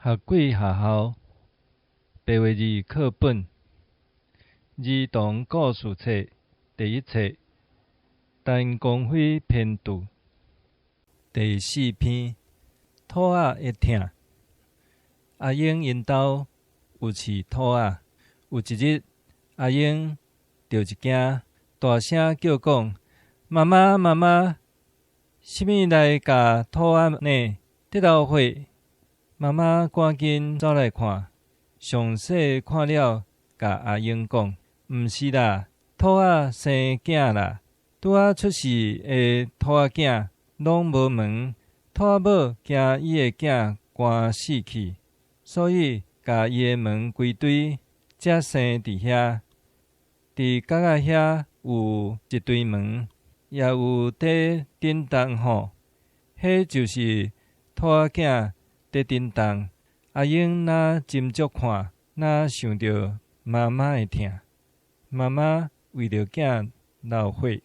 學鬼學校白話字課本兒童故事冊第一冊陳光輝編著第四篇兔仔的疼。阿英𪜶兜有飼兔仔，有一日阿英著一驚，大聲叫講：媽媽媽媽，啥物來共兔仔呢？佇流血！媽媽趕緊走來看，詳細看了，共阿英講：毋是啦，兔仔生囝啦，拄仔出世的兔仔囝攏無毛，兔仔母驚伊的囝寒死去，所以共伊的毛規堆才生佇遐。佇角仔遐有一堆毛，也有佇振動吼，彼就是兔仔囝佇振動。阿英若斟酌看，若想著媽媽的疼，媽媽為著囝流血。